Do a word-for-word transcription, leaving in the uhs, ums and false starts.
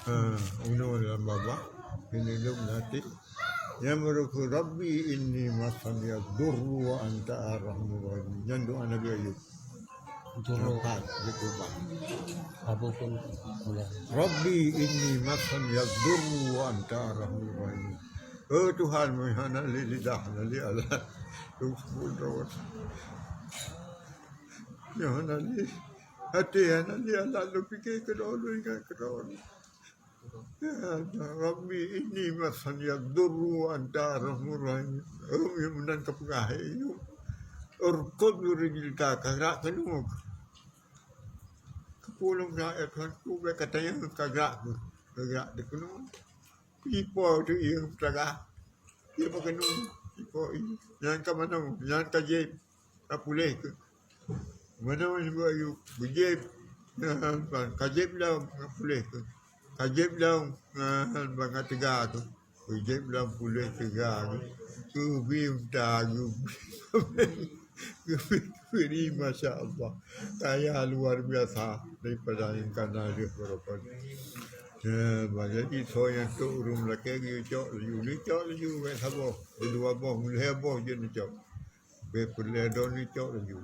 Ha, unoe lam babah, ini lom nanti. Nyang meureuku, "Rabbi inni massani yadurru wa anta arhamur rahimin." Nyan doa Nabi Ayub. Durru. Nampak, dia berubah. Abu pun mulai. "Rabbi inni massani yadurru wa anta arhamur rahimin." Oh Tuhan, meuhana lé lidah, lé alat. Tuhan, Tuhan. Meuhana lé até, hana lé alat, lôn pike keudroe, lôn ingat keudroe. Ya Rabbi, inni massani yadurru wa anta arhamur rahimin. Oh, nyang meunan ka peugah, "Hai Ayub, urkud bi rijlika, ka grak keunoe." Ka pulang na ayat Tuhan, ku bèk ka tanyong, ka grak, ka grak di keunoe. Ipo tu ié peutagah. Ié pakeunoe, ipo ié. Nyan ka manoe, nyan ka jieb, ka puléh keuh. Manoe Nabi Ayub, geujieb. Nyan ka jieb lom, ka puléh keuh. Ka jieb lom, nyan ban ka teuga keuh. Geujieb lom puléh teuga keuh. Geubi unta, geubi. Geubri, masya Allah. Kaya luar biasa daripada nyang ka na lheueh baroe. Ya, bah, jadi soe nyang trok ureueng lakèe geuyue cok laju, laju cok laju, bèk saboh, dua boh, lhèe boh jeuet neucok. Bèk peureulèe droeneuh cok laju.